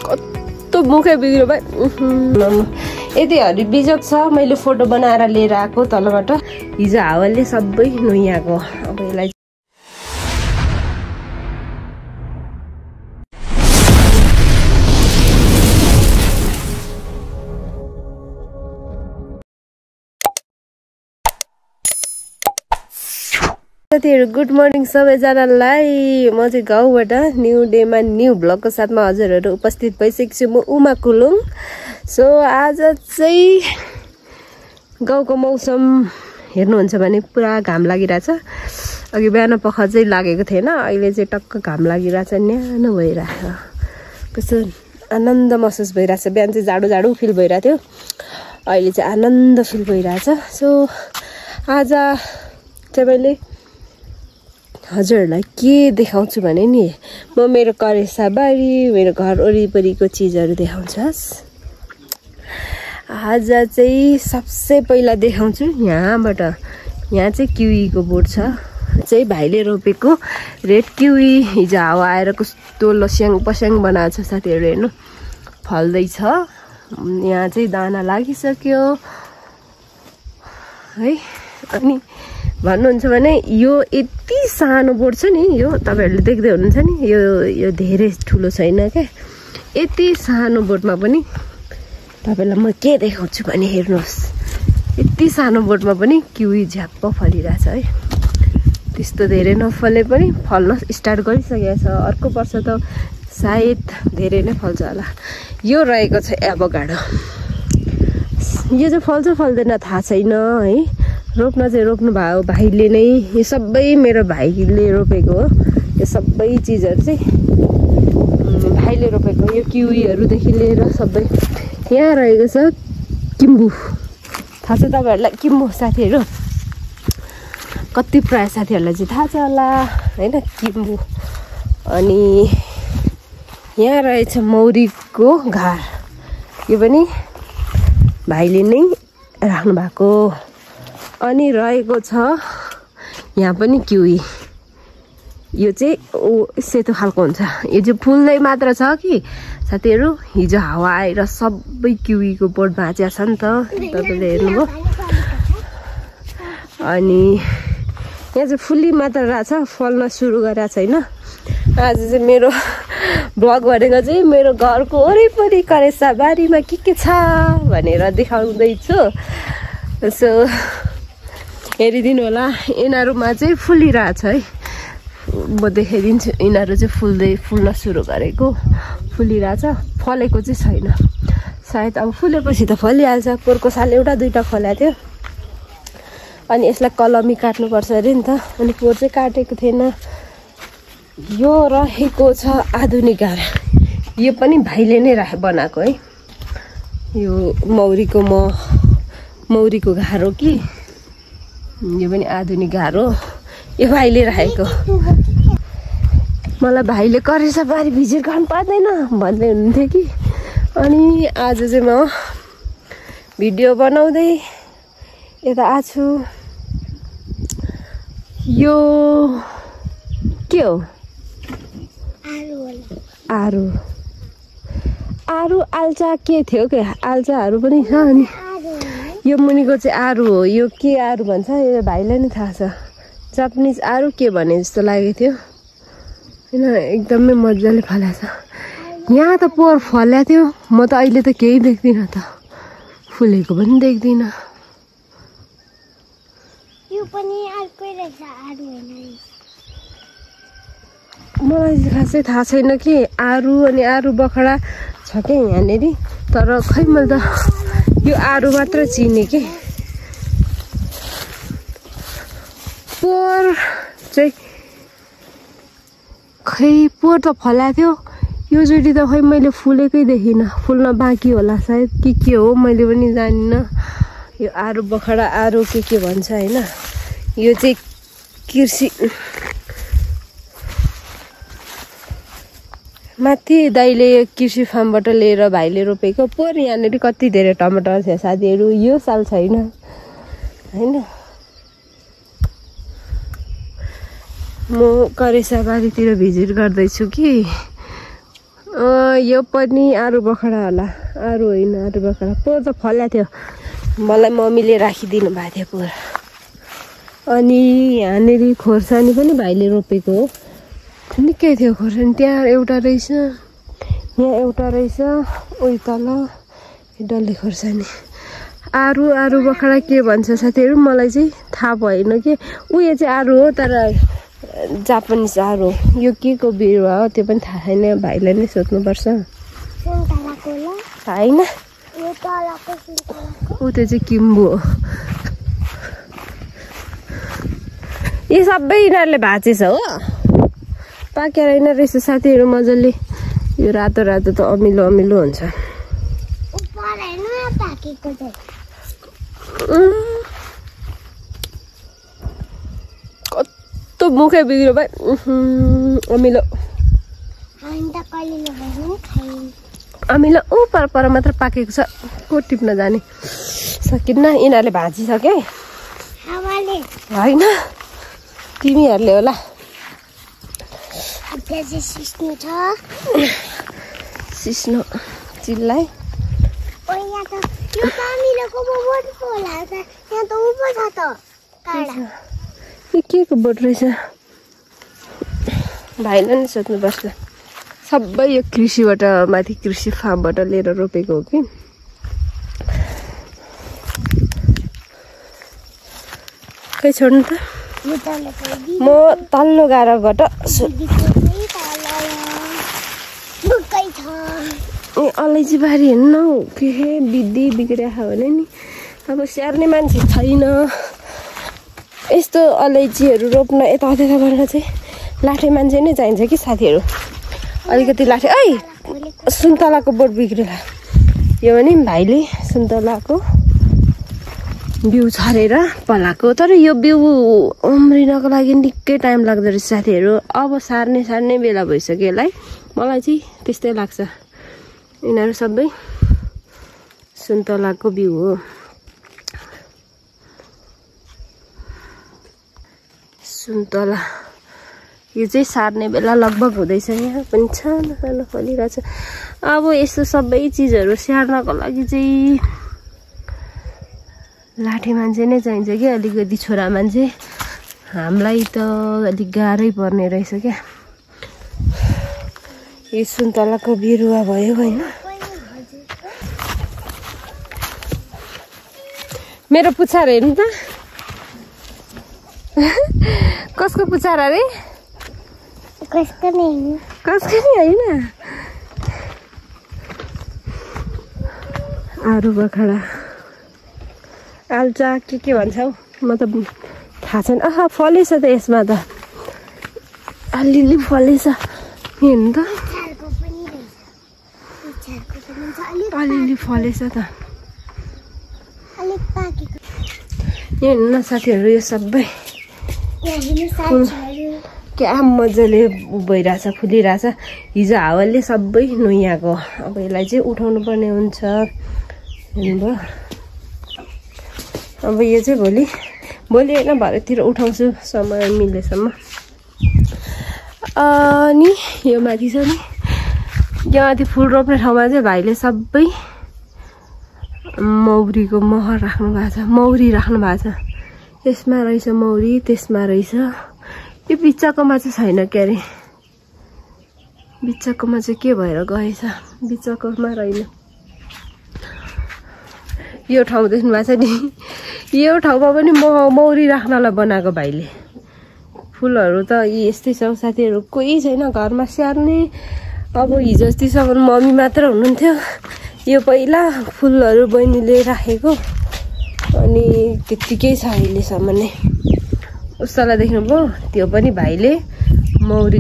कस्तो मुखै बिग्रियो भाइ। यति हरि बिजोग छ, मैले फोटो बनाएर लिएर आएको तलबाट। हिजो हावाले सबै नुहाएको। अब यसलाई साथीहरु गुड मर्निङ सबैजनालाई। म चाहिँ गाउँबाट न्यू डेमा न्यू भ्लगको साथमा हजुरहरू उपस्थित भइसकेको छु। म उमा कुलुङ। सो आज चाहिँ गाउँको मौसम हेर्नुहुन्छ भने पुरा घाम लागिरहेछ। अघि बिहान पख चाहिँ लागेको थिएन, अहिले चाहिँ टक्क घाम लागिरहेछ, न्यानो भइरहेछ। कस्तो आनन्द महसुस भइरहेछ। बिहान चाहिँ जाडो जाडो फिल भइरहेको थियो, अहिले चाहिँ आनन्द फिल भइरहेछ। सो आज चाहिँ मैले हजुरहरूलाई के देखाउँछु भने नि, म मेरो करेसाबारी, मेरो घर वरिपरिको चिजहरू देखाउँछु। आज चाहिँ सबसे पहिला देखाउँछु यहाँबाट। यहाँ चाहिँ किवीको बोट छ, चाहिँ भाइले रोपेको रेड किवी। हिजो हावा आएर कस्तो लस्याङ पस्याङ बनाएको छ साथीहरू, हेर्नु फल्दैछ। यहाँ चाहिँ दाना लागिसक्यो है। अनि भन्नुहुन्छ भने यो यति सानो बोट छ नि, यो तपाईँहरूले देख्दै हुनुहुन्छ नि, यो धेरै ठुलो छैन क्या। यति सानो बोटमा पनि तपाईँलाई म के देखाउँछु भने हेर्नुहोस्, यति सानो बोटमा पनि किवी झ्याप्प फलिरहेछ है। त्यस्तो धेरै नफले पनि फल्न स्टार्ट गरिसकेको छ। अर्को वर्ष त सायद धेरै नै फल्छ होला। यो रहेको छ एभोकाडो। यो चाहिँ फल्छ फल्दैन थाहा छैन है। रोप्न चाहिँ रोप्नु भयो भाइले नै। यो सबै मेरो भाइले रोपेको हो। यो सबै चिजहरू चाहिँ भाइले रोपेको। यो किवीहरूदेखि लिएर सबै। यहाँ रहेको छ किम्बु। थाहा छ तपाईँहरूलाई किम्बु साथीहरू? कति प्राय साथीहरूलाई चाहिँ थाहा छ होला होइन, किम्बु। अनि यहाँ रहेछ मौरीको घार। यो पनि भाइले नै राख्नु भएको। अनि रहेको छ यहाँ पनि किवी। यो चाहिँ सेतो खालको हुन्छ। यो चाहिँ फुल्दै मात्र छ कि साथीहरू, हिजो हावा आएर सबै किवीको बोट भाँचिया छ नि त, तपाईँले हेर्नुभयो। अनि यहाँ चाहिँ फुल्ली मात्र रहेछ, फल्न सुरु गरेको छैन। आज चाहिँ मेरो भ्लग भनेको चाहिँ मेरो घरको वरिपरि करेसा बारीमा के छ भनेर देखाउँदैछु। सो हेरिदिनु होला। यिनीहरूमा चाहिँ फुलिरहेछ है, म देखाइदिन्छु। यिनीहरू चाहिँ फुल्न सुरु गरेको, फुलिरहेछ। फलेको चाहिँ छैन सायद, अब फुलेपछि त फलिहाल्छ। पोहोरको साल एउटा दुईवटा फलेको थियो। अनि यसलाई कलमी काट्नुपर्छ अरे नि त, अनि पोहोर चाहिँ काटेको थिएन। यो रहेको छ आधुनिक घार। यो पनि भाइले नै बनाएको है। यो मौरीको घार हो कि, यो पनि आधुनिक घार हो। यो भाइले राखेको। मलाई भाइले करेसा बारी भिजेर खानु पार्दैन भन्दै हुनुहुन्थ्यो कि। अनि आज चाहिँ म भिडियो बनाउँदै यता आछु। यो के हो? आरु आल्चा के थियो के? आल्चाहरू पनि छ। अनि यो मुनिको चाहिँ आरु हो। यो के आरु भन्छ यो भाइलाई नै थाहा छ। जापानिज आरु के भने जस्तो लागेको थियो होइन। एकदमै मजाले फलेको छ। यहाँ त पोहोर फलेको थियो, म त अहिले त केही देख्दिनँ त, फुलेको पनि देख्दिनँ। यो पनि अर्कै रहेछ, आरु हैन। मलाई खासै थाहा छैन कि आरु अनि आरु बखडा छ क्या यहाँनिर, तर खै मैले त यो आरु मात्र चिने कि। पोहोर चाहिँ खै पोहोर त फलाएको थियो। योचोटि त खै मैले फुलेकै देखिनँ, फुल्न बाँकी होला सायद कि के हो मैले पनि जानिनँ। यो आरु बखडा आरु के भन्छ होइन। यो चाहिँ कृषि माथि दाइले कृषि फार्मबाट लिएर भाइले रोपेको। पोहोर यहाँनिर कति धेरै टमाटर थियो साथीहरू, यो साल छैन होइन। म करेसा बारीतिर भिजिट गर्दैछु कि यो पनि आरु बखडा होला आरु होइन आरु बखडा पोहोर त फल्या थियो मलाई मम्मीले राखिदिनु भएको थियो पोहोर अनि यहाँनिर खोर्सानी पनि भाइले रोपेको हो निकै थियो खोर्सानी त्यहाँ एउटा रहेछ यहाँ एउटा रहेछ उही तल डल्ले खोर्सानी आरु बखडा के भन्छ साथीहरू मलाई चाहिँ थाहा भएन कि उयो चाहिँ आरु हो तर जापानिज आरु यो के को बिरुवा हो त्यो पनि थाहा छैन भाइलाई नै सोध्नुपर्छ होइन ऊ त्यो चाहिँ किम्बु हो यो सबै यिनीहरूले भाँचेछ हो पाकेर यिनीहरू रहेछ साथीहरू मजाले यो रातो रातो त अमिलो अमिलो हुन्छ कस्तो मुखै बिग्रियो भाइ अमिलो अमिलो ऊ पर मात्र पाकेको छ को टिप्न जाने सकिन्न यिनीहरूले भाँचिसक्यो होइन तिमीहरूले होला सिस्नो चिल्लाइ के को बोट रहेछ भाइलाई नै सोध्नुपर्छ सबै यो कृषिबाट माथि कृषि फार्मबाट लिएर रोपेको हो कि खै छोड्नु त म तल्लो गाह्रोबाट अलैँची बारी हेर्नु न हौ के बिद्धि बिग्रिएको भने नि अब स्याहार्ने मान्छे छैन यस्तो अलैँचीहरू रोप्न यताउता गर्न चाहिँ लाठे मान्छे नै चाहिन्छ कि साथीहरू अलिकति लाठे ऐ सुन्तलाको बोट बिग्रेला यो भने भाइले सुन्तलाको बिउ छरेर पलाएको तर यो बिउ उम्रिनको लागि निकै टाइम लाग्दो रहेछ साथीहरू अब सार्ने बेला भइसक्यो यसलाई मलाई चाहिँ त्यस्तै लाग्छ यिनीहरू सबै सुन्तलाको बिउ हो सुन्तला यो चाहिँ सार्ने बेला लगभग हुँदैछ यहाँ पनि सानो सानो फलिरहेछ अब यस्तो सबै चिजहरू स्याहार्नको लागि चाहिँ लाठे मान्छे नै चाहिन्छ क्या अलिकति छोरा मान्छे हामीलाई त अलिक गाह्रै पर्ने रहेछ क्या यो सुन्तलाको बिरुवा भयो होइन मेरो पुच्छार हेर्नु त कसको पुच्छार अरे कसको नि होइन आरु बखडा आल्चा के भन्छ हौ म त थाहा छैन फलेछ त यसमा त अलिअलि फलेछ हेर्नु त अलिअलि फलेछ त हेर्नु न साथीहरू यो सबै क्या मजाले भइरहेछ फुलिरहेछ हिजो हावाले सबै नुहाएको अब यसलाई चाहिँ उठाउनु पर्ने हुन्छ हेर्नुभयो अब यो चाहिँ भोलि होइन भरेतिर उठाउँछु समय मिलेसम्म अनि यो माथि छ नि यो माथि फुल रोप्ने ठाउँमा चाहिँ भाइले सबै मौरीको मह राख्नु भएको छ मौरी राख्नु भएको छ यसमा रहेछ मौरी त्यसमा रहेछ यो बिचकोमा चाहिँ छैन के अरे बिचकोमा चाहिँ के भएर गएछ बिचकोमा रहेन यो ठाउँ देख्नु भएको छ नि यो ठाउँमा पनि मौरी राख्नलाई बनाएको भाइले फुलहरू त यस्तै छ साथीहरू कोही छैन घरमा स्याहार्ने अब हिजो अस्तिसम्म मम्मी मात्र हुनुहुन्थ्यो यो पहिला फुलहरू बहिनीले राखेको अनि त्यत्तिकै छ अहिलेसम्म नै उसलाई देख्नुभयो त्यो पनि भाइले मौरी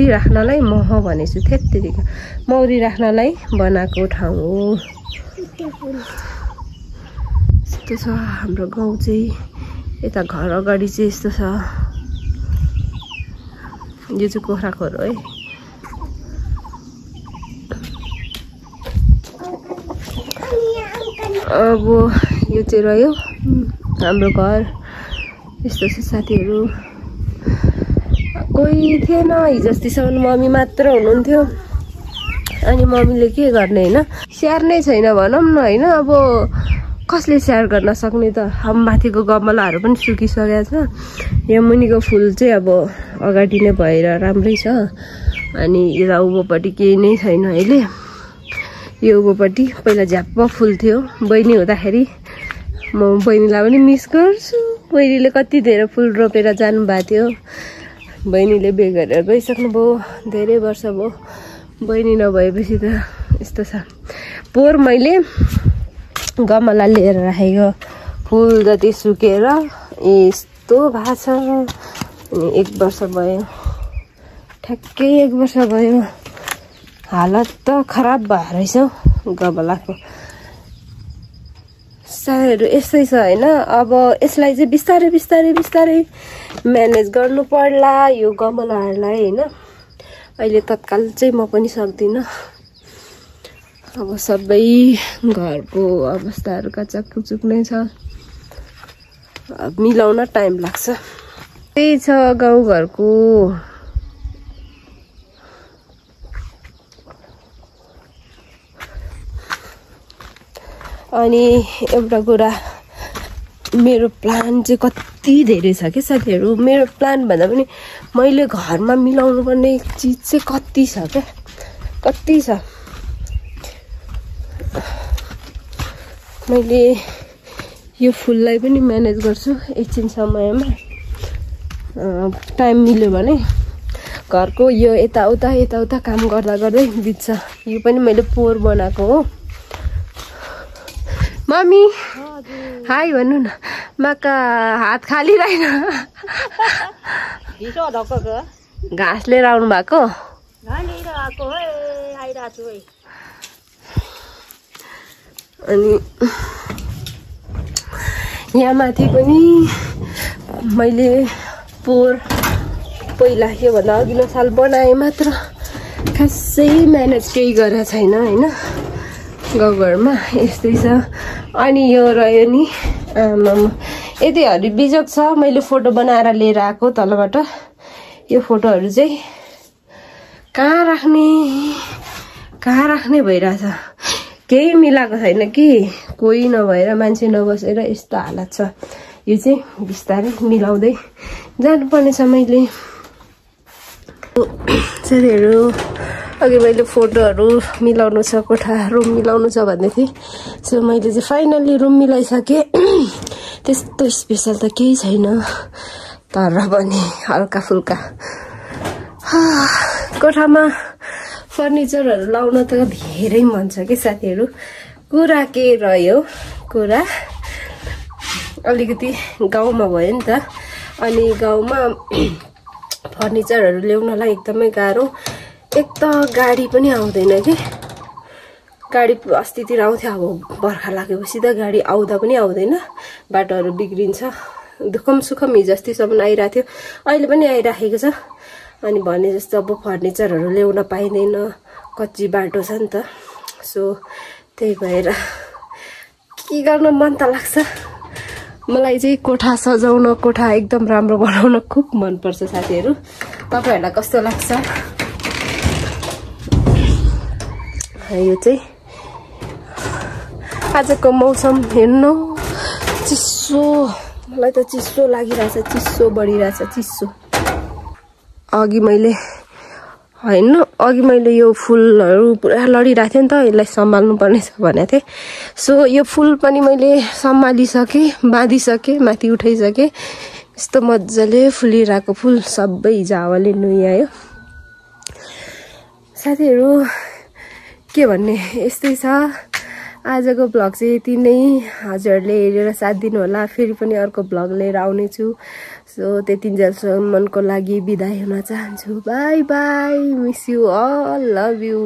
राख्नलाई मह भनेछु त्यत्तिकै मौरी राख्नलाई बनाएको ठाउँ हो यस्तो छ हाम्रो गाउँ चाहिँ यता घर अगाडि चाहिँ यस्तो छ यो चाहिँ कोख्राखोर हो है अब यो चाहिँ रह्यो हाम्रो घर यस्तो छ साथीहरू कोही थिएन। हिजो अस्तिसम्म मम्मी मात्र हुनुहुन्थ्यो। अनि मम्मीले के गर्ने होइन, स्याहार्नै छैन भनौँ न होइन। अब कसले स्याहार गर्न सक्ने त। अब माथिको गमलाहरू पनि सुकिसकेको छ। यहाँ मुनिको फुल चाहिँ अब अगाडि नै भएर राम्रै छ। अनि यता उँभोपट्टि केही नै छैन अहिले। यो उँभोपट्टि पहिला झ्याप्प फुल थियो। बहिनी हुँदाखेरि म बहिनीलाई पनि मिस गर्छु। बहिनीले कति धेरै फुल रोपेर जानुभएको थियो। बहिनीले बिहे गरेर गइसक्नुभयो, धेरै वर्ष भयो। बहिनी नभएपछि त यस्तो छ। पोहोर मैले गमला लिएर राखेको फुल जति सुकेर यस्तो भएको छ। अनि 1 वर्ष भयो, ठ्याक्कै 1 वर्ष भयो। हालत त खराब भएर रहेछ गमलाको। सायहरू यस्तै छ होइन। अब यसलाई चाहिँ बिस्तारै बिस्तारै बिस्तारै म्यानेज गर्नु पर्ला यो गमलाहरूलाई होइन। अहिले तत्काल चाहिँ म पनि सक्दिनँ। अब सबै घरको अवस्थाहरू कचाककुचुक नै छ। अब मिलाउन टाइम लाग्छ। त्यही छ गाउँघरको। अनि एउटा कुरा, मेरो प्लान चाहिँ कति धेरै छ कि साथीहरू। मेरो प्लान भन्दा पनि मैले घरमा मिलाउनु पर्ने चिज चाहिँ कति छ क्या, कति छ। मैले यो फुललाई पनि म्यानेज गर्छु एकछिन समयमा। टाइम मिल्यो भने घरको यो यताउता काम गर्दा गर्दै बित्छ। यो पनि मैले पोहोर बनाएको हो। मम्मी हाई भन्नु न। माका हात खाली रहेन। घाँस लिएर आउनु भएको। अनि यहाँ माथि पनि मैले पहिला योभन्दा अघिल्लो साल बनाएँ मात्र। खासै म्यानेज केही गरेको छैन होइन। गाउँघरमा यस्तै छ। अनि यो रह्यो नि यति हरिबिजोग छ। मैले फोटो बनाएर लिएर आएको तलबाट। यो फोटोहरू चाहिँ कहाँ राख्ने भइरहेछ। केही मिलाएको छैन कि, कोही नभएर मान्छे नबसेर यस्तो हालत छ। यो चाहिँ बिस्तारै मिलाउँदै जानुपर्ने छ। मैले साथीहरू अघि मैले फोटोहरू मिलाउनु छ, कोठा रुम मिलाउनु छ भन्दै थिएँ। सो मैले चाहिँ फाइनल्ली रुम मिलाइसकेँ। त्यस्तो स्पेसल त केही छैन, तर पनि हल्का फुल्का। कोठामा फर्निचरहरू लाउन त धेरै मन छ कि साथीहरू। कुरा के रह्यो, कुरा अलिकति गाउँमा भयो नि त। अनि गाउँमा फर्निचरहरू ल्याउनलाई एकदमै गाह्रो। एक त गाडी पनि आउँदैन कि। गाडी अस्तितिर आउँथ्यो, अब बर्खा लागेपछि त गाडी आउँदा पनि आउँदैन। बाटोहरू बिग्रिन्छ। दुःखम सुखम हिजो अस्तिसम्म आइरहेको थियो, अहिले पनि आइराखेको छ। अनि भने जस्तो अब फर्निचरहरू ल्याउन पाइँदैन, कच्ची बाटो छ नि त। सो त्यही भएर के गर्न मन त लाग्छ। मलाई चाहिँ कोठा सजाउन, कोठा एकदम राम्रो बनाउन खुब मनपर्छ साथीहरू। तपाईहरुलाई कस्तो लाग्छ? यो चाहिँ आजको मौसम हेर्नु, चिसो। मलाई त चिसो लागिरहेछ, चिसो बढिरहेछ, चिसो। अघि मैले यो फुलहरू पुरा लडिरहेको थियो नि त, यसलाई सम्हाल्नु पर्ने छ भनेको थिएँ। सो यो फुल पनि मैले सम्हालिसकेँ, बाँधिसकेँ, माथि उठाइसकेँ। यस्तो मजाले फुलिरहेको फुल सबै हिजो हावाले नुहायो। साथीहरू के भन्ने, यस्तै छ। आजको भ्लग चाहिँ यति नै। हजुरहरूले हेरेर साथ दिनु होला। फेरि पनि अर्को भ्लग लिएर आउने छु। सो त्यतिन्जेलसम्मको लागि बिदाई हुन चाहन्छु। Bye bye, miss you all, love you.